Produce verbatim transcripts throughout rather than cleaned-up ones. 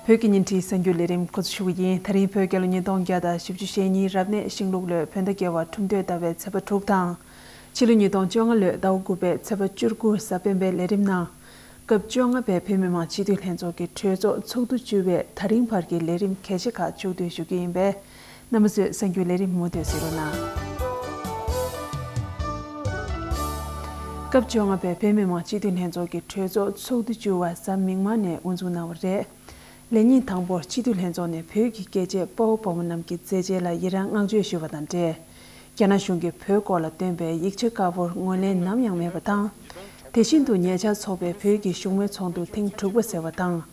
བོད་ཀྱི་བརྙན་འཕྲིན་གསར་འགྱུར་ལས་རིམ་འགོ་འཛུགས་ཞུ་གི་ཡིན། ད་རིང་བོད་རྒྱལ་ལོ་ཉིས་སྟོང་བརྒྱ་དང་བཞི་བཅུ་ཞེ་གཉིས་རབ་གནས་ཤིང་ལུག་ལོའི་བོད་ཟླ་བརྒྱད་པ་ཁྲུམས་སྟོད་ཟླ་བའི་ཚེས་པ་དྲུག་དང་། ཕྱི་ལོ་ཉིས་སྟོང་བཅོ་ལྔ་ལོའི་ཟླ་བ་དགུ་པའི་ཚེས་པ་བཅུ་དགུ་གཟའ་སྤེན་པའི་ལས་རིམ་ནང་། སྐབས་བཅོ་ལྔ་པའི་བོད་མི་མང་སྤྱི་འཐུས་ལྷན་ཚོགས་ཀྱི་གྲོས་ཚོགས་ཚོགས་དུས་བཅུ་པའི་ད་རིང་བར་གྱི་ལས་རིམ་གལ་ཆེ་ཁག་ཕྱོགས་བསྡུས་ཞུ་གི་ཡིན་པས། རྣམ་པ་ཚོས་གསར་འགྱུར་ལས་རིམ་མུ་མཐུད་གཟིགས་རོགས་གནང་། སྐབས་བཅོ་ལྔ་པའི་བོད་མི་མང་སྤྱི་འཐུས་ལྷན་ཚོགས་ཀྱི་གྲོས་ཚོགས་ཚོགས་དུས་བཅུ་པ་གཟའ་མིག་དམར་ནས་དབུ་འཛུགས་གནང་བ་རེད། ལས་ཉིན་དང་པོར་སྤྱི་འཐུས་ལྷན་ཚོགས་ནས་བོད་ཀྱི་རྒྱལ་གཅེས་དཔའ་བོ་དཔའ་མོ་རྣམས་ཀྱི་མཛད་རྗེས་ལ་ཡི་རངས་བསྔགས་བརྗོད་ཞུས་པ་དང་འབྲེལ། རྒྱ་ནག་གཞུང་གིས་བོད་སྐོར་ལ་བཏོན་པའི་ཡིག་ཆ་དཀར་པོར་ངོས་ལེན་ནམ་ཡང་མེད་པ་དང་། དེ་བཞིན་དུ་ཉེ་ཆར་འཚོགས་པའི་བོད་ཀྱི་བཞུགས་མོལ་ཚོགས་འདུ་ཐེངས་དྲུག་པ་ཟེར་བ་དང་།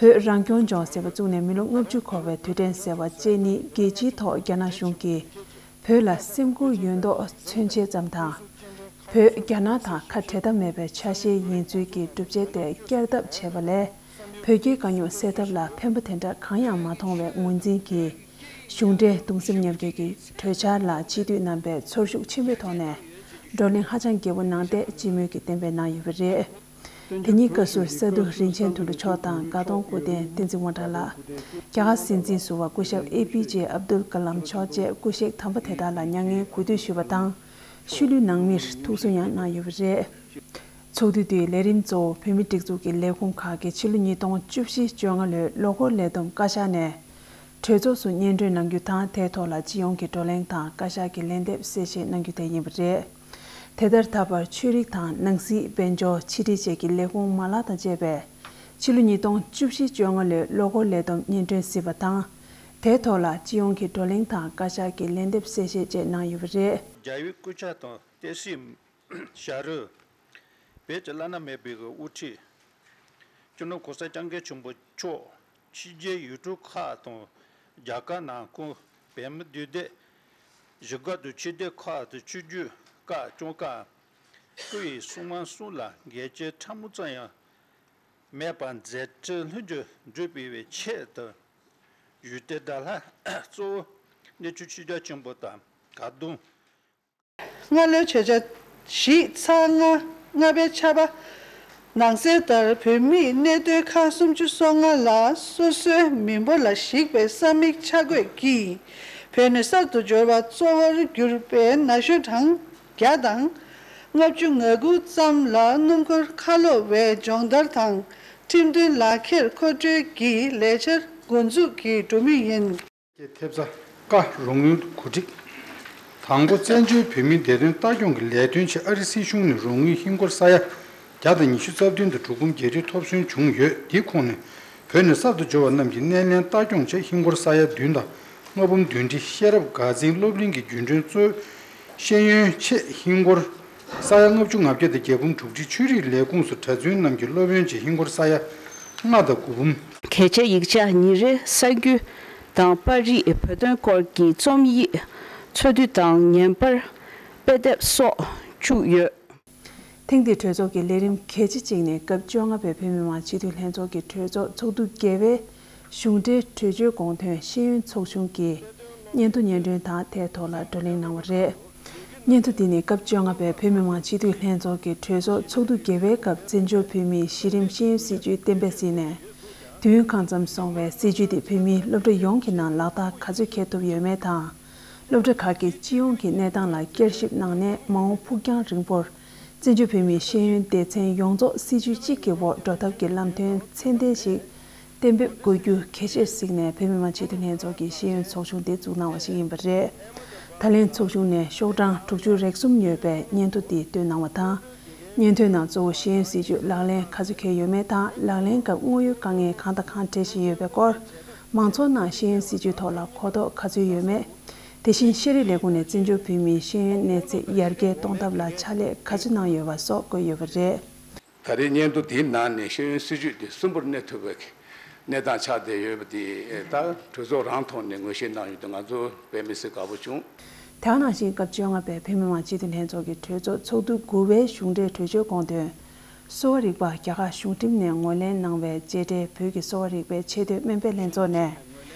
བོད་རང་སྐྱོང་ལྗོངས་ཟེར་བ་བཙུགས་ནས་མི་ལོ་ལྔ་བཅུ་འཁོར་བའི་དུས་དྲན་ཟེར་བ་བཅས་ནི་རྒྱལ་སྤྱིའི་ཐོག་རྒྱ་ནག་གཞུང་གིས་བོད་ལ་སེམས་ཁུར་ཡོད་མདོག་མཚོན་བྱེད་ཙམ་དང་། བོད་རྒྱ་ནག་དང་ཁ་བྲལ་ཐབས་མེད་པའི་ཆ་ཤས་ཡིན་ཚུལ་གྱི་སྒྲུབ་བྱེད་དེ་བསྐྱར་ལྡབ་བྱས་པ་ལས། བོད་རྒྱའི་དཀའ་རྙོག་སེལ་ཐབས་ལ་ཕན་པ་དེ་འདྲ་གང་ཡང་མ་མཐོང་བའི་ངོས་འཛིན་གྱིས། གཞུང་འབྲེལ་གདུང་སེམས་མཉམ་སྐྱེད་ཀྱི་གྲོས་འཆར་ལ་སྤྱི་འཐུས་རྣམ་པས་ཚོར་ཤུགས་ཆེན་པོའི་ཐོག་ནས་བགྲོ་གླེང་ཧ་ཅང་རྒྱས་པོ་གནང་སྟེ་སྤྱི་མོས་ཀྱིས་གཏན་འབེབས་གནང་ཡོད་པ་རེད། དེ་ཉིན་བཀའ་ཟུར་ས་འདུ་རིན་ཆེན་དོན་གྲུབ་མཆོག་དང་དགའ་གདོང་སྐུ་བསྟན་བསྟན་འཛིན་དབང་གྲགས་ལགས། རྒྱ་གར་སྲིད་འཛིན་ཟུར་པ་སྐུ་ཞབས་ཨེ་པི་ཇེ་ཨབ་དུལ་ཀ་ལམ་མཆོག་བཅས་སྐུ་གཞས་དམ་པ་དེ་དག་ལ་མྱ་ངན་གུས་འདུད་ཞུས་པ་དང་། ཤུལ་ལུས་ནང་མིར་ཐུགས་གསོ་ཡང་གནང་ཡོད་པ་རེད། ཚོགས་དུས་དེའི་ལས་རིམ་གཙོ་བོ་བོད་མིའི་སྒྲིག་འཛུགས་ཀྱི་ལས་ཁུངས་ཁག་གིས་ཕྱི་ལོ་ཉིས་སྟོང་བཅུ་བཞི་བཅོ་ལྔ་ལོའི་ལོ་འཁོར་ལས་བསྡོམས་བཀའ་ཤག་ནས་གྲོས་ཚོགས་སུ་སྙན་སྒྲོན་གནང་རྒྱུ་དང་། དེའི་ཐོག་ལ་སྤྱི་ཡོངས་ཀྱི་བགྲོ་གླེང་དང་བཀའ་ཤག་གི་ལན་འདེབས་གསལ་བཤད་གནང་རྒྱུ་དེ་ཡིན་པ་རེད། དེ་ལྟར་ད་བར་ཆོས་རིག་དང་ནང་སྲིད། དཔལ་འབྱོར། ཕྱི་དྲིལ་བཅས་ཀྱི་ལས་ཁུངས་མ་ལག་དང་བཅས་པས་ཕྱི་ལོ་ཉིས་སྟོང་བཅུ་བཞི་བཅོ་ལྔ་ལོའི་ལོ་འཁོར་ལས་བསྡོམས་སྙན་སྒྲོན་གཟིགས་པ་དང་། དེའི་ཐོག་ལ་སྤྱི་ཡོངས་ཀྱི་བགྲོ་གླེང་དང་བཀའ་ཤག་གི་ལན་འདེབས་གསལ་བཤད་བཅས་གནང་ཡོད་པ་རེད། རྒྱལ་བའི་སྐུ་ཕྱྭ་དང་བསྟན་སྲིད། བྱ་རུ། བོད་ཀྱི་བླ་ན་མེད་པའི་དབུ་ཁྲིད། སྤྱི་ནོར་གོང་ས་སྐྱབས་མགོན་ཆེན་པོ་མཆོག་ཕྱི་རྒྱལ་ཡུལ་གྲུ་ཁག་དང་རྒྱ་གར་ནང་ཁུལ་བོད་མི་འདུས་སྡོད་གཞིས་སྒར་དང་ཆོས་སྡེ་ཁག་ཏུ་ཆོས་བརྒྱུད་བཀའ་སྐྱོང་བཀའ་སྐུ་ཡི་གསུང་མང་གསུང་ལ་འགལ་རྐྱེན་ཕྲ་མོ་ཙམ་ཡང་མེད་པར་མཛད་འཕྲིན་ལྷུན་གྱིས་གྲུབ་པའི་ཆེད་དུ་ཡུལ་དེ་དག་ལ་གཙོ་བོ་གནས་ཆུང་ཆོས་རྒྱལ་ཆེན་པོ་དང་དགའ་གདོང་། སྔ་ལོའི་བྱེད་བྱ་བཞི་ཚེག་ལྔ་ལྔ་པའི་ཆ་པ། ནང་གསལ་ལྟར་བོད་མིས་གནད་དོན་ཁག་སུམ་ཅུ་སོ་ལྔ་ལ་སོ་སོའི་མི་འབོར་ལ་གཞིགས་པའི་ས་མིག་ཆ་བགོས་ཀྱིས་བོད་ནས་གསར་དུ་འབྱོར་བ་གཙོ་བོར་གྱུར་པའི་ན་གཞོན་གྲངས་བརྒྱ་དང་ལྔ་བཅུ་ང་དགུ་ཙམ་ལ་སྣུམ་འཁོར་ཁ་ལོ་བའི་སྦྱོང་བརྡར་དང་ཁྲིམས་མཐུན་ལག་འཁྱེར་མཁོ་སྤྲོད་ཀྱི་ལས་འཆར་འགོ་འཛུགས་ཀྱི་གྲོས་མོལ་ཡིན། ཀྱི་ཐེབས་རྩ་ཀ་རོགས་དངུལ་གོ་སྒྲིག་དང་པོ། བཙན་བྱོལ་བོད་མིའི་བདེ་དོན་ལྟ་སྐྱོང་གི་ལས་དོན་ཆེད་ཨ་རི་སྲིད་གཞུང་ནས་རོགས་དངུལ་ཧིན་སྒོར་ས་ཡ་བརྒྱ་དང་ཉི་ཤུ་རྩ་བདུན་དང་དྲུག་འབུམ་བརྒྱད་ཁྲི་ཐོབ་ཐང་བྱུང་ཡོད། འདིའི་ཁོངས་ནས་བོད་ནས་གསར་དུ་འབྱོར་བ་རྣམས་ཀྱི་སྣེ་ལེན་ལྟ་སྐྱོང་ཆེད་ཧིན་སྒོར་ས་ཡ་བདུན་དང་ལྔ་འབུམ་བདུན་ཁྲི། ཤེས་རབ་དགའ་ཚལ་སློབ་གླིང་གི་རྒྱུན་གྲོན་གཙོས་ཤེས་ཡོན་ཆེད་ཧིན་སྒོར་ས་ཡ་ལྔ་བཅུ་ང་བརྒྱད་དང་བརྒྱད་འབུམ་དྲུག་ཁྲི། ཆོས་རིག་ལས་ཁུངས་སུ་གྲྭ་བཙུན་རྣམས་ཀྱི་སློབ་ཡོན་ཆེད་ཧིན་སྒོར་ས་ཡ་ལྔ་དང་དགུ་འབུམ། གལ་ཆེའི་ཡིག་ཆ་ཉིན་རེའི་གསར་འགྱུར་དང་པར་རིས། བོད་དོན་སྐོར་གྱི་རྩོམ་ཡིག་འཚོལ་སྡུད་དང་བརྙན་པར་དཔེ་དེབ་སོགས་བཅུག་ཡོད། ཐེངས་འདིའི་གྲོས་ཚོགས་ཀྱི་ལས་རིམ་གལ་ཆེ་གཅིག་ནི་སྐབས་བཅོ་ལྔ་པའི་བོད་མི་མང་སྤྱི་འཐུས་ལྷན་ཚོགས་ཀྱི་གྲོས་ཚོགས་ཚོགས་དུས་བརྒྱད་པའི་གཞུང་འབྲེལ་གྲོས་ཆོད་དགོངས་དོན་ཤེས་ཡོན་ཚོགས་ཆུང་གི་སྙན་ཐོ་སྙན་སྒྲོན་དང་དེའི་ཐོག་ལ་བགྲོ་གླེང་གནང་བ་རེད། སྙན་ཐོ་འདི་ནི་སྐབས་བཅོ་ལྔ་པའི་བོད་མི་མང་སྤྱི་འཐུས་ལྷན་ཚོགས་ཀྱི་གྲོས་ཚོགས་ཚོགས་དུས་བརྒྱད་པའི་སྐབས་བཙན་བྱོལ་བོད་མིའི་གཞི་རིམ་ཤེས་ཡོན་སྲིད་བྱུས་གཏན་འབེབས་ཟིན་ནས་དུས་ཡུན་གང་འཚམ་སོང་བའི་སྲིད་བྱུས་དེ་བོད་མིའི་སློབ་གྲྭ་ཡོངས་ཀྱི་ནང་ལག་བསྟར་ག་ཚོད་འཁེལ་ཐུབ་ཡོད་མེད་དང་། སློབ་གྲྭ་ཁག་གིས་སྤྱི་ཡོངས་ཀྱི་གནས་སྟངས་ལ་བསྐྱར་ཞིབ་གནང་ནས་མ་འོངས་ཕུགས་རྒྱང་རིང་པོར་བཙན་བྱོལ་བོད་མིའི་ཤེས་ཡོན་སྡེ་ཚན་ཡོངས་རྫོགས་སྲིད་བྱུས་གཅིག་གི་འོག་འགྲོ་ཐབས་ཀྱི་ལམ་སྟོན་ཚད་ལྡན་ཞིག་གཏན་འབེབས་དགོས་རྒྱུ་གལ་ཆེར་གཟིགས་ནས་བོད་མི་མང་སྤྱི་འཐུས་ལྷན་ཚོགས་ཀྱིས་ཤེས་ཡོན་ཚོགས་ཆུང་འདི་བཙུགས་གནང་བ་ཞིག་ཡིན་པ་རེད། ད་ལན་ཚོགས་ཆུང་ནས་ཤོག་གྲངས་དྲུག་ཅུ་རེ་གསུམ་ཡོད་པའི་སྙན་ཐོ་འདི་བཏོན་གནང་བ་དང་། སྙན་ཐོའི་ནང་གཙོ་བོ་ཤེས་ཡོན་སྲིད་བྱུས་ལག་ལེན་ག་ཚོད་འཁེལ་ཡོད་མེད་དང་། ལག་ལེན་སྐབས་དངོས་ཡོད་དཀའ་ངལ་གང་དང་གང་འཕྲད་བཞིན་ཡོད་པའི་སྐོར། མང་ཚོགས་ནང་ཤེས་ཡོན་སྲིད་བྱུས་ཐོག་ལ་གོ་རྟོགས་ག་ཚོད་ཡོད་མེད། དེ་བཞིན་ཤེས་རིག་ལས་ཁུངས་ནས་བཙན་བྱོལ་བོད་མིའི་ཤེས་ཡོན་གནས་ཚད་ཡར་རྒྱས་གཏོང་ཐབས་ལ་ཕྱག་ལས་ག་ཚོད་གནང་ཡོད་པ་སོགས་བཀོད་ཡོད་པ་རེད། ད་རེས་སྙན་ཐོ་དེའི་ནང་ནས་ཤེས་ཡོན་སྲིད་བྱུས་དེ་གསོན་པོར་གནས་ཐུབ་པའི་གནས་སྟངས་ཆགས་བསྡད་ཡོད་པ་དེ་ད་གྲོས་ཚོགས་རང་ཐོག་ནས་ངོས་བཞེས་གནང་ཡོད་དུས་ང་ཚོ་དཔེ་མི་སྲིད་དགའ་པོ་བྱུང་། དེ་ག་ནང་བཞིན་སྐབས་བཅོ་ལྔ་པའི་བོད་མི་མང་སྤྱི་འཐུས་ལྷན་ཚོགས་ཀྱི་གྲོས་ཚོགས་ཚོགས་དུས་དགུ་པའི་གཞུང་འབྲེལ་གྲོས་ཆོད་དགོངས་དོན། གསོ་བ་རིག་པ་རྒྱ་གར་གཞུང་ཁྲིམས་ནས་ངོས་ལེན་གནང་བའི་རྗེས་འབྲེལ་བོད་ཀྱི་གསོ་བ་རིག་པའི་ཆེས་མཐོའི་སྨན་པའི་ལྷན་ཚོགས་ནས།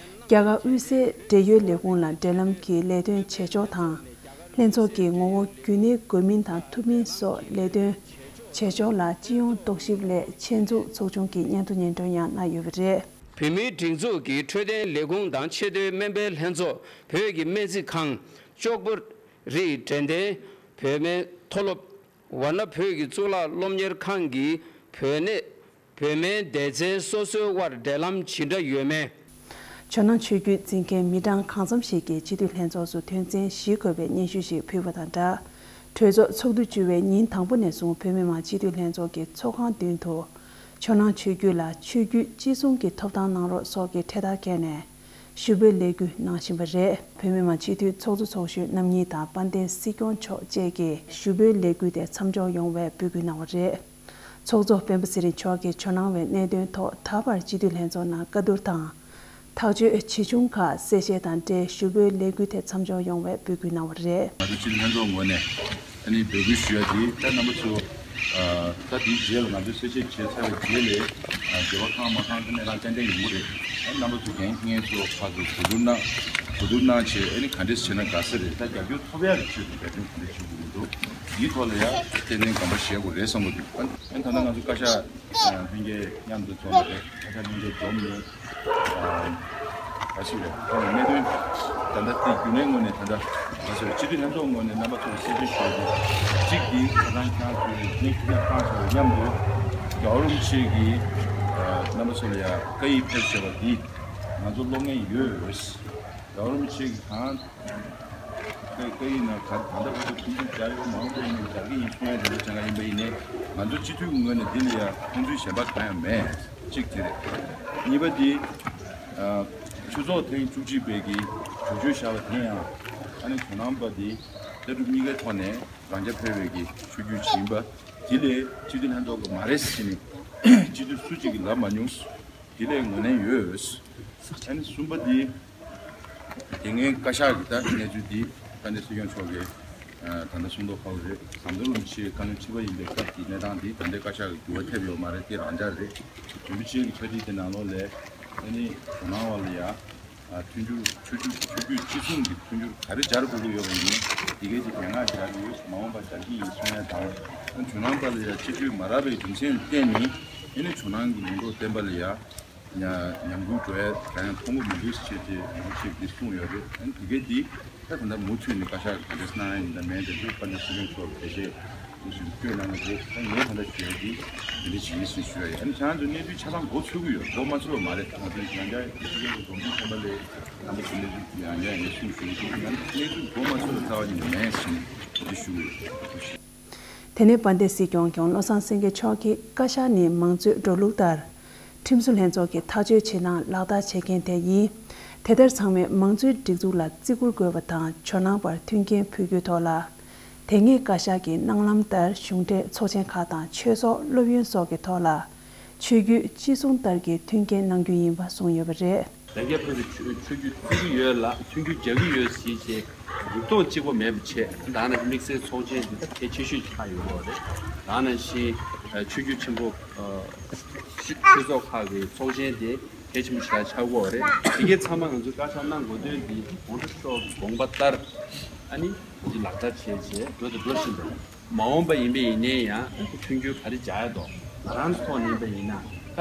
རྒྱ་གར་དབུས་སའི་འབྲེལ་ཡོད་ལས་ཁུངས་ལ་འབྲེལ་ལམ་གྱི་ལས་དོན་བྱེད་ཕྱོགས་དང་། ལྷན་ཚོགས་ཀྱི་ངོ་བོ་རྒྱུན་གནས་དགོས་མིན་དང་ཐུབ་མིན་སོགས་ལས་དོན་བྱེད་ཕྱོགས་ལ་སྤྱི་ཡོངས་རྟོག་ཞིབ་སླད་ཆེད་འཛུགས་ཚོགས་ཆུང་གིས་སྙན་ཐོ་སྙན་སྒྲོན་ཡང་གནང་ཡོད་པ་རེད། བོད་མིའི་སྒྲིག་འཛུགས་ཀྱི་འཕྲོད་བསྟེན་ལས་ཁུངས་དང་ཆེས་མཐོའི་སྨན་པའི་ལྷན་ཚོགས། བོད་ཀྱི་སྨན་རྩིས་ཁང་། ལྕོག་པོ་རིགས་འགྲེམས་སྟོན། བོད་སྨན་མཐོ་སློབ། ཝཱ་ཎ་བོད་ཀྱི་གཙུག་ལག་སློབ་གཉེར་ཁང་གི་བོད་གནས། བོད་སྨན་སྡེ་ཚན་སོ་སོའི་དབར་འབྲེལ་ལམ་ཇི་འདྲ་ཡོད་མེད། ཇོ་ནང་ཆོས་བརྒྱུད་འཛིན་མཁན་མི་གྲངས་གང་འཚམ་ཞིག་གིས་སྤྱི་འཐུས་ལྷན་ཚོགས་སུ་དོན་ཚན་བཞི་འཁོད་པའི་སྙན་ཞུ་ཞིག་ཕུལ་བ་དང་སྦྲགས། གྲོས་ཚོགས་ཚོགས་དུས་བཅུ་བའི་ཉིན་དང་པོ་ནས་བཟུང་བོད་མི་མང་སྤྱི་འཐུས་ལྷན་ཚོགས་ཀྱི་ཚོགས་ཁང་མདུན་དུ། ཇོ་ནང་ཆོས་བརྒྱུད་ལ་ཆོས་བརྒྱུད་གཅིག་མཚུངས་ཀྱི་ཐོབ་ཐང་གནང་རོགས་སོགས་ཀྱི་འཕྲེད་དར་འཁྱེར་ནས། ཞུ་འབོད་ལས་འགུལ་གནང་བཞིན་པ་རེད། བོད་མི་མང་སྤྱི་འཐུས་ཚོགས་གཙོ་ཚོགས་གཞོན་རྣམ་གཉིས་དང་དཔལ་ལྡན་སྲིད་སྐྱོང་མཆོག་བཅས་ཀྱིས་ཞུ་འབོད་ལས་འགུལ་དེ་མཚམས་འཇོག་ཡོང་བའི་འབོད་སྐུལ་གནང་བ་རེད། ཚོགས་གཙོ་སྤེན་པ་ཚེ་རིང་མཆོག་གིས་ཇོ་ནང་བའི་གནད་དོན་ཐོག་ད་བར་སྤྱི་འཐུས་ལྷན་ཚོགས་ནང་བཀའ་བསྡུར་དང་། ཐག་གཅོད་ཇི་བྱུང་ཁག་གསལ་བཤད་དང་འབྲེལ་ཞུ་འབོད་ལས་འགུལ་དེ་མཚམས་འཇོག་ཡོང་བའི་འབོད་སྐུལ་གནང་བ་རེད། ང་ཚོ་སྤྱི་འཐུས་ལྷན་ཚོགས་ངོས་ནས་ཨ་ནི་འབོད་སྐུལ་ཞུ་ཡ་དེ་ད་རྣམ་པ་ཚོ། ཨ་ད་དེའི་རྗེས་ལ་ང་ཚོས་གསལ་བཤད་བྱས་ཚར་བའི་རྗེས་ལ་ཨ་འབྲེལ་བ་ཁང་མ་ཁང་གི་གནས་སྟངས་ཏན་ཏན་ཡོང་གི་རེད། ཨ་རྣམ་པ་ཚོ་འགན་འཁྱེར་མཁན་ཚོ་ཕར་ཚུར་གོ་བསྡུར་གནང་། གོ་བསྡུར་གནང་བྱས་ཨ་ནི་ག་འདྲས་བྱས་ན་དགའ་ས་རེད། ད་རྒྱབ་སྐྱོར་ཐོབ་ཡ་གི་ཆེད་དུ་འབད་བརྩོན་ག་འདྲས་བྱེད་དགོས་ཀྱི་འདུག་འདིའི་ཐོག་ལ་ཡ་ཏན་ཏན་དགོངས་པ་བཞེས་དགོས་རེད་བསམ་གྱི་འདུག་ཨ་ནི་ད་ལྟ་ང་ཚོ་བཀའ་ཤག་ལྷན་རྒྱས་མཉམ་དུ་འཛོམས་པ་རེད། བཀའ་ཤག་ལྷན་རྒྱས་འཛོམས་ནས། ག་ཞིག་རེད། ཁོང་གི་གནད་དོན་ད་ལྟ་དེ་རྒྱུན་ལས་ངོས་ནས་ད་ལྟ་ང་ཚོའི་སྤྱི་འཐུས་ལྷན་ཚོགས་ངོས་ནས་རྣམ་པ་ཚོར་གསལ་བཤད་ཞུ་རྒྱུ་གཅིག་གིས་ཁ་སང་ཁྱེད་རང་ཚོའི་ངས་ཁྱེད་ཀྱང་བཏང་བྱ་བའི་མཉམ་དུ་རྒྱལ་བ་རིན་པོ་ཆེ་གིས་རྣམ་པ་ཚོ་ལ་ཡང་བཀའ་ཡིག་ཕེབས་བྱས་པ་འདི་ང་ཚོ་ཀློག་མཁན་ཡོད། རྒྱལ་བ་རིན་པོ་ཆེ་གིས་གང་བཀའ་ཡིག་ནང་ག་ད་ལྟ་བར་དུ་མཐུན་འགྱུར་སྦྱར་ཡོད། མང་པོ་ཡིན་ནའི་སྦྱར་གྱི་ཡིན་གསུང་ཡ་དེ་འདྲ་བྱ་ང་ཡིན་པ་ཡིན་ནའི་ང་ཚོ་སྤྱི་འཐུས་ཀྱི་ངོས་ནས་འདི་ལ་ཡང་ཁོང་ཚོའི་ཞེན་པ་གང་ཡང་མེད། གཅིག་དེ་རེད། གཉིས་པ་དེ། ཨ། ཆོས་ཚོགས་ཐེངས་བཅུ་གཅིག་པའི་གི་གྲོས་ཆོད་བཞག་པ་དེ་ཡང་ཨ་ནི་ཇོ་ནང་པ་དེ་ལྟ་གྲུབ་གཉིས་ཀའི་ཐོག་ནས་རང་རྐྱ་འཕེར་བའི་གི་ཆོས་བརྒྱུད་ཅིག་ཡིན་པ། དེ་ལས་སྤྱི་འཐུས་ལྷན་ཚོགས་ཀྱི་མ་རེད་ཟེར་ནས་སྤྱི་འཐུས་སུ་གཅིག་གིས་ལབ་མ་མྱོང་། དེ་ལས་ངོས་ལེན་ཡོད། ཨ་ནི་གསུམ་པ་དེ། དེ་སྔའི་བཀའ་ཤག་གི་ད་གནས་ཚུལ་འདི་དཔལ་ལྡན་སྲིད་སྐྱོང་མཆོག་གིས་ད་ལྟ་གསུང་ཐོག་ཁག་རེད། ཟམ་གདོང་རིན་པོ་ཆེ་བཀའ་བློན་ཁྲི་པ་ཡིན་པའི་སྐབས་ཀྱི་གནས་སྟངས་འདི་ད་ལྟའི་བཀའ་ཤག་གི་འགྱུར་བ་ཐེབས་ཡོད་མ་རེད། དེ་རང་འཇགས་རེད། རིན་པོ་ཆེ་གི་ཕྱག་བྲིས་དེ་ནང་ལོགས་ལས་ཨ་ནི་ཇོ་ནང་བ་ལ་ཡ་མཐུན་འགྱུར་ཆོས་བརྒྱུད་ཆོས་བརྒྱུད་གཅིག་མཚུངས་ཀྱི་མཐུན་འགྱུར་ག་རེ་སྦྱར་དགོས་ཀྱི་ཡོད་པ་ཡིན་ནའི་དེ་གའི་དེ་གན་ང་སྦྱར་ཡོད། མ་འོངས་པ་སྦྱར་གྱི་ཡིན་གསུང་ཡ་དང་། ཇོ་ནང་པ་ལ་ཡ་སྤྱི་འཐུས་མ་རག་པའི་རྒྱུ་མཚན་བརྟེན་ནས་ཨ་ནི་ཇོ་ནང་གི་ལུང་འདྲོག་བསྟན་པ་ལ་ཡ། ཉ་ཉམས་རྒུད་འགྲོ་ཡ་གང་ཡང་མཐོང་གི་མི་འདུག་ཅེས་ཏེ་རིན་པོ་ཆེས་འདི་གསུངས་ཡོད་རེད། ཨ་ནི་དེ་གས་འདི་ད་ད་ལྟ་མུ་མཐུད་ནས་བཀའ་ཤག་གི་ག་འདྲས་གནང་ཡ་ཡིན་དང་མིན་དེ་ཚོ་དཔལ་ལྡན་སྲིད་སྐྱོང་མཆོག་གིས་འགྲེལ་བཤད་འདི་བཞིན་བསྐྱོན་གནང་གི་འདུག་ད་ངས་ད་ལྟ་ཞུ་ཡ་འདི་འདི་འདྲས་ཞིག་ཡིན་ཟེར་ཞུ་ཡ་ཡིན། ཨ་ནི་ཁྱེད་རང་ཚོ་གནས་ཚུལ་ཆ་ཚང་མགོ་ཚོད་ཀྱི་ཡོད། མགོ་མ་ཚོད་པ་མ་རེད། ང་ཚོས་ཡང་བསྐྱར་སྲིད་སྐྱོང་གི་དགོངས་དོན་བསྟན་པ་ལས་ང་ཚོ་དེ་འདྲས་ཡང་བསྐྱར་ངས་གསུངས་ཞུ་གི་འདུག་ང་ཚོ་གནས་ཚུལ་མགོ་མ་ཚོད་པ་རྩ་བ་ཉིད་ནས་མེད་ཟེར་ནས་འདི་ཞུ་གི་ཡོད། དེ་ནས་དཔལ་ལྡན་སྲིད་སྐྱོང་མཆོག་བློ་བཟང་སེང་གེ་མཆོག་གིས་བཀའ་ཤག་ནི་མང་གཙོའི་འགྲོ་ལུགས་ལྟར། ཁྲིམས་བཟོ་ལྷན་ཚོགས་ཀྱིས་ཐག་གཅོད་བྱེད་སྟངས་ལག་བསྟར་བྱེད་མཁན་དེ་ཡིན། དེ་ལྟར་ཚང་མས་མང་གཙོའི་སྒྲིག་འཛུགས་ལ་བརྩི་བཀུར་དགོས་པ་དང་ཇོ་ནང་པར་མཐུན་རྐྱེན་ཕུལ་རྒྱུའི་ཐོག་ལ། དེ་སྔའི་བཀའ་ཤག་གི་གནང་ལམ་ལྟར་གཞུང་འབྲེལ་ཚོགས་ཆེན་ཁག་དང་ཆོས་ཚོགས་སློབ་ཡོན་སོགས་ཀྱི་ཐོག་ལ། ཆོས་བརྒྱུད་གཅིག་མཚུངས་ལྟར་གྱི་མཐུན་རྐྱེན་གནང་རྒྱུ་ཡིན་པ་གསུངས་ཡོད་པ་རེད། ལས་འགན་ཕུལ་བའི་ཆོས་ཆོས་བརྒྱུད་བརྩི་གི་ཡོད་ལ་མཐུན་འགྱུར་རྒྱག་གི་ཡོད་ཟེར་བྱས་རིག་སྟོང་གཅིག་པ་མེད་པ་བྱས། ད་ནང་དམིགས་བསལ་ཚོགས་ཆེན་འདི་ད་གལ་ཆེ་ཤོས་ཅིག་ཆགས་ཡོད་པ་རེད། ད་ནང་བཞིན་ཆོས་བརྒྱུད་ཆེན་པོ་ཆོས་ཚོགས་ཁག་གི་ཚོགས་ཆེན་དེ་གལ་ཆེན་པོ་ཞིག་ཆགས་ཀྱི་ཡོད་པ་རེད། དེ་གའི་ཚང་མ་ང་ཚོས་བཀའ་ཤག་གནང་དགོས་དོན་འདི་གོང་ས་མཆོག་གི་དགོངས་པ་ལྟར་ཨ་ནི་འདི་ལག་བསྟར་བྱས་བྱས་འགྲོ་དང་འགྲོ་བཞིན་པ་རེད། མ་འོངས་པ་ཡིན་པ་ཡིན་ནའི་ཡང་མཐུན་འགྱུར་ག་རེ་སྦྱར་ཡ་འདུག་ང་རང་ཚོ་ཐོག་ནས་ཡིན་པ་ཡིན་ན་ད་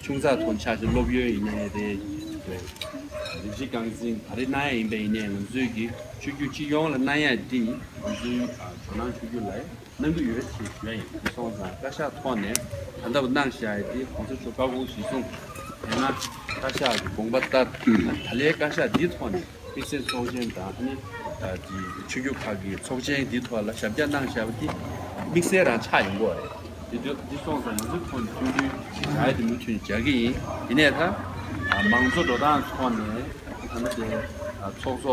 ཆུང་ཙག་ཐོག་ཆ་ཞིག་སློབ་ཡོན་ཡིན་ནའི་རེད། རིགས་གཅིག་རྐང་འཛིན་ག་རེ་གནང་ཡ་ཡིན་པ་ཡིན་ནའི་ང་ཚོས་ཀྱི་ཆོས་བརྒྱུད་སྤྱི་ཡོངས་ལ་གནང་ཡ་འདི་ང་ཚོའི་ཇོ་ནང་ཆོས་བརྒྱུད་ལ་གནང་གི་ཡོད་ཅེས་ཞུ་ཡ་ཡིན། དེ་སོང་ཙང་བཀའ་ཤག་ཐོག་ནས་ད་ལྟ་བ་གནང་བཞག་ཡ་འདི་གོང་ས་མཆོག་བཀའ་དགོངས་གཞིར་བཟུང་དེ་སྔ་བཀའ་ཤག་གི་དགོངས་པ་ལྟར་ད་ལྟའི་བཀའ་ཤག་འདིའི་ཐོག་ནས། དམིགས་བསལ་ཚོགས་ཆེན་དང་ཨ་ནི་ཨ་དེ་ཆོས་བརྒྱུད་ཁག་གི་ཚོགས་ཆེན་འདིའི་ཐོག་ལ་ཞབས་བཀྱག་གནང་བཞག་པ་དེ་དམིགས་བསལ་རང་ཆགས་ཡོང་གི་ཡོད་རེད། དེ་དུས་འདི་སོང་ཙང་ང་ཚོའི་ཐོག་ནས་མཐུན་སྒྲིལ་བྱ་ཡ་དེ་མུ་མཐུད་ནས་རྒྱག་གི་ཡིན། ཡིན་ནའི་ད་ཨ་མང་གཙོ་འགྲོ་སྟངས་ཐོག་ནས་ད་ལྟ་དེ་ཨ་ཚོགས་གཙོ་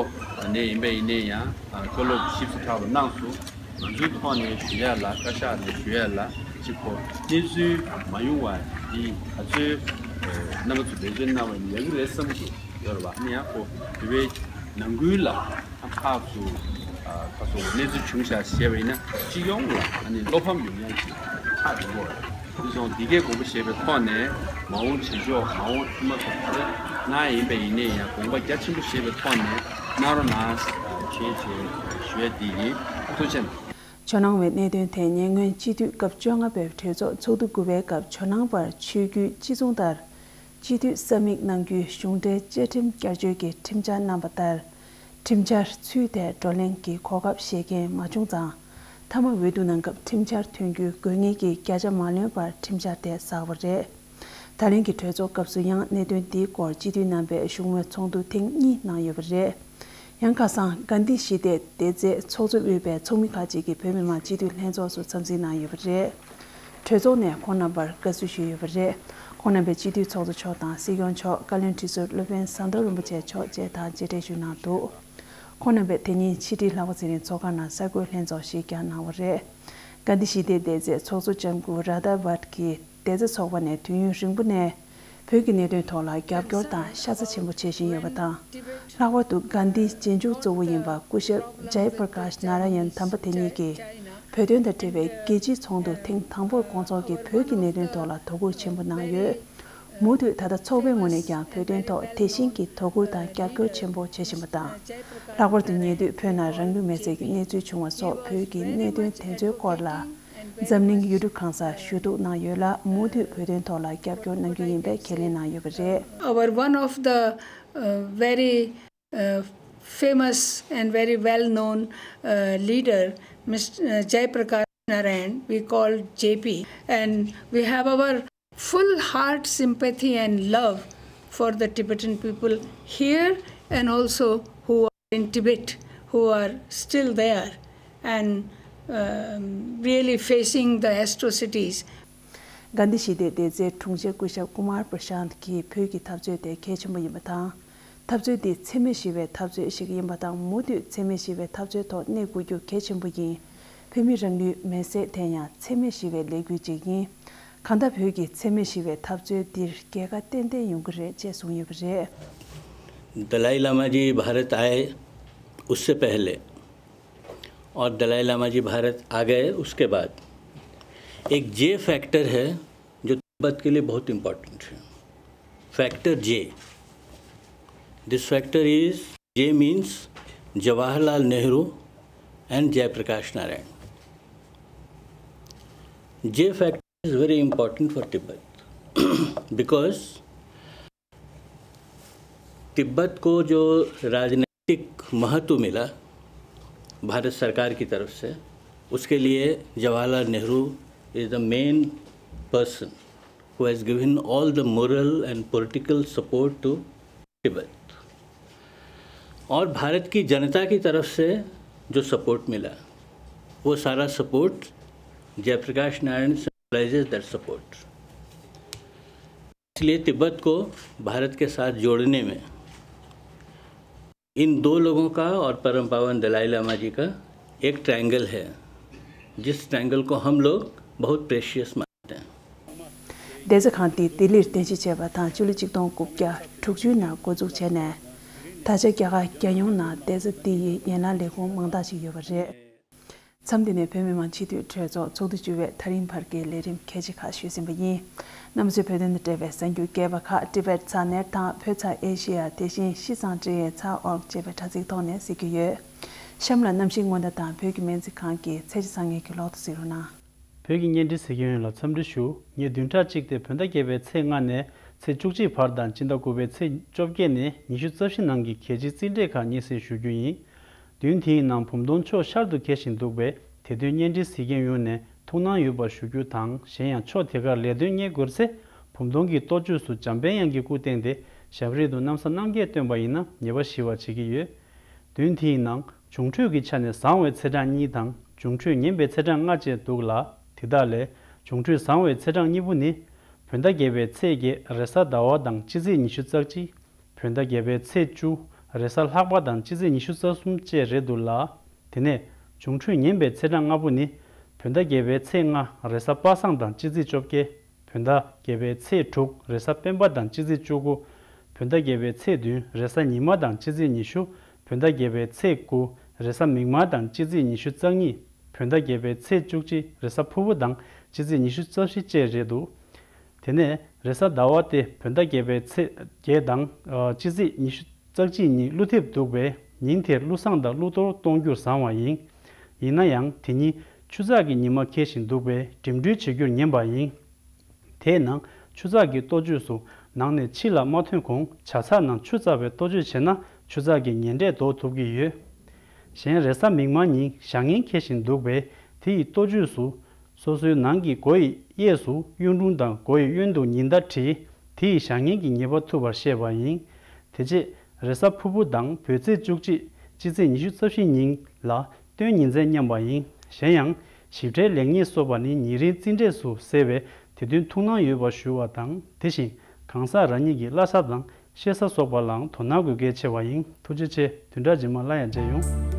ནས་ཡིན་པ་ཡིན་ནའི་ཡང་ཨ་བཀའ་སློབ་ཞིབ་ཚགས་པ་གནང་སོང་། ང་ཚོའི་ཐོག་ནས་ཞུ་ཡ་ལ་བཀའ་ཤག་ནས་ཞུ་ཡ་ལ་གཅིག་གོ་གནས་ཚུལ་མ་ཡོང་བ་འདི་ག་ཚོད་ཨ་རྣམ་པ་ཚོ་འབད་བརྩོན་གནང་བ་ཡིན་ན་ཡག་གི་རེད་བསམ་གྱི་ཡོད་རེད་བ། ཨ་ནི་ཡང་ཁོ་བོད་པའི་ནང་ཁུལ་ལ་ཁག་སུ་ཁག་སུ་གནས་ཚུལ་བྱུང་བཞག་ཞེས་པ་ཡིན་ན་སྤྱི་ཡོངས་ལ་ཨ་ནི་བློ་ཕམ་ཡོང་ཡ་ཅིག་ཆགས་ཡོང་གི་རེད། དེ་སོང་འདི་གའི་དགོངས་པ་བཞེས་པའི་ཐོག་ནས་མ་འོངས་བྱེད་ཕྱོགས་མ་འོངས་ཐུན་མོང་ཐོག་ག་རེ་གནང་ཡ་ཡིན་པ་ཡིན་ནའི་ཡང་དགོངས་པ་རྒྱ་ཆེན་པོ་བཞེས་པའི་ཐོག་ནས་གནང་རོགས་གནང་ཞེས་ཞེས་ཞུ་ཡ་འདི་ཡིན། ཐུགས་རྗེ་ཆེ། ཇོ་ནང་བའི་གནད་དོན་ཐད་ཉེ་སྔོན་སྤྱི་འཐུས་སྐབས་བཅོ་ལྔ་པའི་གྲོས་ཚོགས་ཚོགས་དུས་དགུ་པའི་སྐབས་ཇོ་ནང་བར་ཆོས་བརྒྱུད་གཅིག་མཚུངས་ལྟར། སྤྱི་འཐུས་ས་མིག་གནང་རྒྱུའི་གཞུང་འབྲེལ་བཅའ་ཁྲིམས་བསྐྱར་བཅོས་ཀྱི་ཁྲིམས་འཆར་གནང་པ་ལྟར། ཁྲིམས་འཆར་ཚུད་དེ་བགྲོ་གླེང་གི་གོ་སྐབས་བཞེས་མཁན་མ་བྱུང་ཙང་། མཐའ་མ་འོས་བསྡུ་གནང་སྐབས་ཁྲིམས་འཆར་ཐོན་རྒྱུའི་དགོས་ངེས་ཀྱི་བརྒྱ་ཆ་མ་ལོན་པར་ཁྲིམས་འཆར་དེ་བསགས་པ་རེད། ད་ལན་གྱི་གྲོས་ཚོགས་སྐབས་སུ་ཡང་གནད་དོན་འདིའི་སྐོར་སྤྱི་འཐུས་རྣམ་པས་བཞུགས་མོལ་ཚོགས་འདུ་ཐེངས་གཉིས་གནང་ཡོད་པ་རེད། ཡང་ཁ་སང་གྷན་དྷི་ཞི་བདེ་སྡེ་རྩའི་ཚོགས་གཙོས་དབུས་པའི་ཚོགས་མི་ཁག་ཅིག་གིས་བོད་མི་མང་སྤྱི་འཐུས་ལྷན་ཚོགས་སུ་འཚམས་གཟིགས་གནང་ཡོད་པ་རེད། གྲོས་ཚོགས་ནས་ཁོང་རྣམ་པར་དགའ་བསུ་ཞུས་ཡོད་པ་རེད། ཁོང་རྣམ་པས་སྤྱི་འཐུས་ཚོགས་གཙོ་མཆོག་དང་སྲིད་སྐྱོང་མཆོག་བཀའ་བློན་ཁྲི་ཟུར་སློབ་དཔོན་ཟམ་གདོང་རིན་པོ་ཆེ་མཆོག་བཅས་དང་མཇལ་འཕྲད་ཞུས་གནང་འདུག་ཁོང་རྣམ་པས་དེ་ཉིན་ཕྱི་དྲིལ་ལྷག་པ་ཚེ་རིང་ཚོགས་ཁང་ནང་གསར་འགོད་ལྷན་ཚོགས་ཤིག་ཀྱང་གནང་བ་རེད། གྷན་དྷི་ཞི་བདེ་སྡེ་རྩའི་ཚོགས་གཙོ་ལྕམ་སྐུ་རཱ་དྷ་བྷཊ་གྱིས་སྡེ་རྩ་ཚོགས་པ་ནས་དུས་ཡུན་རིང་པོ་ནས་བོད་ཀྱི་གནད་དོན་ཐོག་ལ་རྒྱབ་སྐྱོར་དང་ཤ་ཚ་ཆེན་པོ་བྱེད་བཞིན་ཡོད་པ་དང་། ལྷག་པར་དུ་གྷན་དྷིའི་རྗེས་འཇུག་གཙོ་བོ་ཡིན་པ་སྐུ་ཞབས་ཇའི་པྲ་ཀཱཤ་ནཱ་ར་ཡན་དམ་པ་དེ་ཉིད་ཀྱིས་བོད་དོན་དང་འབྲེལ་བའི་རྒྱལ་སྤྱིའི་ཚོགས་འདུ་ཐེངས་དང་པོར་སྐོང་ཚོགས་ཀྱིས་བོད་ཀྱི་གནད་དོན་ཐོག་ལ་དོ་ཁུར་ཆེན་པོ་གནང་ཡོད། མུ་མཐུད་ད་ལྟ་ཚོགས་པའི་ངོས་ནས་ཀྱང་བོད་དོན་ཐོག་དེ་བཞིན་གྱི་དོ་ཁུར་དང་རྒྱབ་སྐྱོར་ཆེན་པོ་བྱེད་བཞིན་པ་དང་། ལྷག་པར་དུ་ཉེ་དུས་བོད་ནང་རང་ལུས་མེར་སྲེག་གི་གནས་ཚུལ་བྱུང་བ་སོགས་བོད་ཀྱི་གནད་དོན་དེ་ཚོའི་སྐོར་ལ། འཛམ་གླིང་ཡུལ་གྲུ་གང་སར་ཞུ་གཏུག་གནང་ཡོད་ལ། མུ་མཐུད་བོད་དོན་ཐོག་ལ་རྒྱབ་སྐྱོར་གནང་རྒྱུ་ཡིན་པའི་ཁས་ལེན་གནང་ཡོད་པ་རེད། Our one of the uh, very uh, famous and very well known uh, leader, Mister uh, Jayaprakash Narayan, we call J P, and we have our full heart sympathy and love for the Tibetan people here and also who are in Tibet, who are still there and um, really facing the atrocities. གྷན་དྷི་ཞི་བདེ་སྡེ་རྩའི་དྲུང་ཆེ་སྐུ་ཞབས་ཀུ་མར་པྲ་ཤཱནྟ་གིས་བོད་ཀྱི་འཐབ་རྩོད་དེ་གལ་ཆེན་པོ་ཡིན་པ་དང་། འཐབ་རྩོད་འདི་འཚེ་མེད་ཞི་བའི་འཐབ་རྩོད་ཞིག་ཡིན་པ་དང་། མུ་མཐུད་འཚེ་མེད་ཞི་བའི་འཐབ་རྩོད་ཐོག་གནས་དགོས་རྒྱུ་གལ་ཆེན་པོ་ཡིན། བོད་མི་རང་ལུས་མེར་སྲེག་དེ་ཡང་འཚེ་མེད་ཞི་བའི་ལས་འགུལ་ཅིག་ཡིན། གང་ལྟར་བོད་ཀྱི་འཚེ་མེད་ཞི་བའི་འཐབ་རྩོད་འདིར་རྒྱལ་ཁ་ཏན་ཏན་ཡོང་གི་རེད་ཅེས་གསུངས་ཡོད་པ་རེད། दलाई लामा जी भारत आए उससे पहले और दलाई लामा जी भारत आ गए उसके बाद एक जे फैक्टर है जो तिब्बत के लिए बहुत इम्पोर्टेंट है। फैक्टर जे, this factor is, J means Jawaharlal Nehru and Jayaprakash Narayan. J factor is very important for Tibet because Tibet को जो राजनीतिक महत्व मिला भारत सरकार की तरफ से, उसके लिए जवाहरलाल Nehru is the main person who has given all the moral and political support to Tibet. और भारत की जनता की तरफ से जो सपोर्ट मिला, वो सारा support Jayaprakash Narayan symbolises that support. इसलिए तिब्बत को भारत के साथ जोड़ने में इन दो लोगों का और परम पावन दलाई लामा जी का एक ट्रायंगल है, जिस ट्रायंगल को हम लोग बहुत प्रेशियस मानते हैं। བསྡད་ས་ཁང་འདི་ལྡི་ལིར་རྟེན་གཞི་བྱས་པ་དང་། ཕྱི་ལོ་ཆིག་སྟོང་དགུ་བརྒྱ་དྲུག་ཅུའི་ནང་འགོ་འཛུགས་བྱས་ནས། ད་ཆ་རྒྱ་གར་རྒྱལ་ཡོངས་ནང་བསྡད་ས་འདི་ཡི་ཡན་ལག་ལས་ཁུངས་མང་དག་ཅིག་ཡོད་པ་རེད། མཚམས་འདི་ནས་བོད་མི་མང་སྤྱི་འཐུས་གྲོས་ཚོགས་ཚོགས་དུས་བཅུ་པའི་ཐག་རིང་བར་གྱི་ལས་རིམ་གལ་ཆེ་ཁག་ཞུས་ཟིན་པ་ཡིན། རྣམ་པ་ཚོས་བོད་དོན་དང་འབྲེལ་བའི་གསར་འགྱུར་རྒྱས་པ་ཁག་ཊི་བེཊ་ཚགས་ནེཊ་དང་། བོད་ཚ་ཨེ་ཤེ་ཡ། དེ་བཞིན་ཤིས་ཙང་ཀྲི་ཡེ་ཚགས་ཨོར་ཅེས་པའི་དྲ་ཚིགས་ཐོག་ནས་གཟིགས་རྒྱུ་ཡོད། གཤམ་ལ་གནམ་གཤིས་སྔོན་བརྡ་དང་བོད་ཀྱི་སྨན་རྩིས་ཁང་གི་ཚད་གཞི་བཟང་ངན་གྱི་ལོག་ཐུ་གཟིགས་རོགས་གནང་། བོད་ཀྱི་བརྙན་འཕྲིན་གཟིགས་མཁན་ཡོངས་ལ་འཚམས་འདྲི་ཞུ། ངས་བདུན་ཕྲག་གཅིག་སྟེ་བོད་ཟླ་བརྒྱད་པའི་ཚེས་ལྔ་ནས་ཚེས་བཅུ་གཅིག་བར་དང་། སྤྱི་ཟླ་དགུ་པའི་ཚེས་བཅོ་བརྒྱད་ནས་ཉི་ཤུ་རྩ་བཞི་ནང་གི་གལ་ཆེའི་རྩིས་འབྲས་ཁག་སྙན་སེང་ཞུ་རྒྱུ་ཡིན། བདུན་དེའི་ནང་བུམ་སྟོང་ཕྱོགས་ཤར་དུ་འཁེལ་བཞིན་འདུག་པས། དེ་དུས་བརྙན་འཕྲིན་གཟིགས་མཁན་ཡོངས་ནས་ཐུགས་སྣང་ཡོད་པ་ཞུ་རྒྱུ་དང་། གཞན་ཡང་ཕྱོགས་དེ་གར་ལས་དོན་གཉེར་དགོས་ཚེ། བུམ་སྟོང་གི་ལྟོ་ཆོས་སུ་འཇམ་དཔལ་དབྱངས་ཀྱི་སྐུ་བསྟན་ཏེ། ཞབས་རིམ་དུ་གནམ་ས་གནམ་རྒྱས་བཏོན་པ་ཡིན་ན་ཉེས་པ་ཞི་བར་བྱེད་ཀྱི་ཡོད། བདུན་དེའི་ནང་འབྱུང་འཕྲོད་ཀྱི་ཆ་ནས་བཟང་བའི་ཚེས་གྲངས་གཉིས་དང་། འབྱུང་འཕྲོད་ངན་པའི་ཚེས་གྲངས་ལྔ་བཅས་འདུག་ལ། དེ་དག་ལས་འབྱུང་འཕྲོད་བཟང་བའི་ཚེས་གྲངས་གཉིས་པོ་ནི། བོད་ཟླ་བརྒྱད་པའི་ཚེས་བརྒྱད་རེས་གཟའ་ཟླ་བ་དང་སྤྱི་ཚེས་ཉི་ཤུ་རྩ་གཅིག་བོད་ཟླ་བརྒྱད་པའི་ཚེས་བཅུ་རེས་གཟའ་ལྷག་པ་དང་སྤྱི་ཚེས་ཉི་ཤུ་རྩ་གསུམ་བཅས་རེད་འདུག་ལ། དེ་ནས་འབྱུང་འཕྲོད་ངན་པའི་ཚེས་གྲངས་ལྔ་པོ་ནི། བོད་ཟླ་བརྒྱད་པའི་ཚེས་ལྔ་རེས་གཟའ་པ་སངས་དང་སྤྱི་ཚེས་བཅོ་བརྒྱད། བོད་ཟླ་བརྒྱད་པའི་ཚེས་དྲུག་རེས་གཟའ་སྤེན་པ་དང་སྤྱི་ཚེས་བཅུ་དགུ། བོད་ཟླ་བརྒྱད་པའི་ཚེས་བདུན་རེས་གཟའ་ཉི་མ་དང་སྤྱི་ཚེས་ཉི་ཤུ། བོད་ཟླ་བརྒྱད་པའི་ཚེས་དགུ་རེས་གཟའ་མིག་དམར་དང་སྤྱི་ཚེས་ཉི་ཤུ་རྩ་གཉིས། བོད་ཟླ་བརྒྱད་པའི་ཚེས་བཅུ་གཅིག་རེས་གཟའ་ཕུར་བུ་དང་སྤྱི་ཚེས་ཉི་ཤུ་རྩ་བཞི་བཅས་རེད་འདུག་དེ་ནས་རེས་གཟའ་ཟླ་བ་སྟེ་བོད་ཟླ་བརྒྱད་པའི་ཚེས་བརྒྱད་དང་། ཨ། སྤྱི་ཚེས་ཉི་ཤུ་རྩ་གཅིག་ཉིན་ཀླུ་ཐེབས་འདུག་པས། ཉིན་དེར་ཀླུ་བསངས་དང་ཀླུ་གཏོར་གཏོང་རྒྱུར་བཟང་བ་ཡིན། ཡིན་ན་ཡང་དེ་ཉིན་ཆུ་ཚགས་ཀྱི་ཉི་མ་འཁེལ་བཞིན་འདུག་པས་འགྲིམ་འགྲུལ་བྱེད་རྒྱུར་ཉན་པ་ཡིན། དེས་ན་ཆུ་ཚགས་ཀྱི་ལྟོ་ཆོས་སུ་ ནང་ནས་ཕྱི་ལ་མ་ཐོན་གོང་ཇ་ཚགས་ནང་ཆུ་བཙགས་པའི་ལྟོ་བཅོས་བྱས་ན་ཆུ་ཚགས་ཀྱི་ངན་འབྲས་ལྡོག་ཐུབ་ཀྱི་ཡོད། གཞན་རེས་གཟའ་མིག་དམར་ཉིན་བཞག་ངན་འཁེལ་བཞིན་འདུག་པས་དེ་ཡི་ལྟོ་བཅོས་སུ། སོ་སོའི་ནང་གི་མགོ་ཡི་གཡས་སུ་གཡོན་དྲུང་དང་མགོ་ཡི་གཡོན་དུ་ཉི་ཟླ་བྲིས། དེ་ཡི་བཞག་ངན་གྱི་ཉེས་པ་ཐུབ་པར་བཤད་པ་ཡིན། དེ་རྗེས་རེས་གཟའ་ཕུར་བུ་དང་བོད་ཚེས་བཅུ་གཅིག་སྤྱི་ཚེས་ཉི་ཤུ་རྩ་བཞི་ཉིན་ལ་སྟོན་ཉིན་མཚན་མཉམ་པ་ཡིན། གཞན་ཡང་ཞིབ་ཕྲའི་ལེགས་ཉེས་སོགས་པ་ནི་ཉེ་རིང་རྩིས་འབྲས་སུ་གསལ་བས་དེ་དོན་ཐུགས་སྣང་ཡོད་པ་ཞུ་བ་དང་། དེ་བཞིན་གང་ཟག་རང་ཉིད་ཀྱི་བླ་གཟའ་དང་གཤེད་གཟའ་སོགས་པ་ལའང་དོ་སྣང་དགོས་གལ་ཆེ་བ་ཡིན། ཐུགས་རྗེ་ཆེ། བདུན་ཕྲག་རྗེས་མ་སླར་ཡང་མཇལ་ཡོང་།